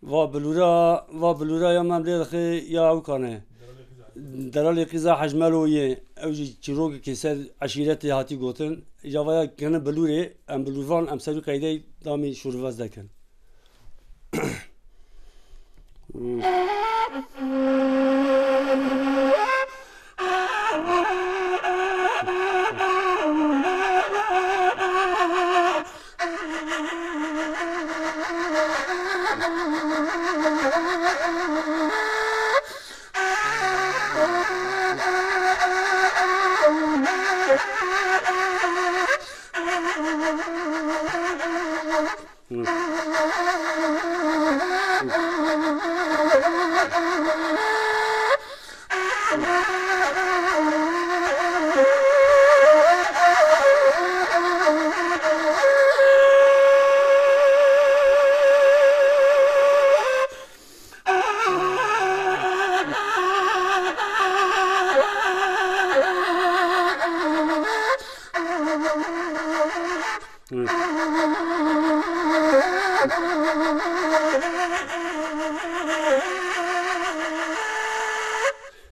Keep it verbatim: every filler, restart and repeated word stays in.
Va bilûra, va bilûra ya me lê dixê ya ewkan e. Delalê qîza Hecmelo yê, ew jî çîrokekê ser eşîretê hatî gotin. Îca vaya kene bilûrê, em bilûrvan, em ser wî qeydey damî şûrvez dekin.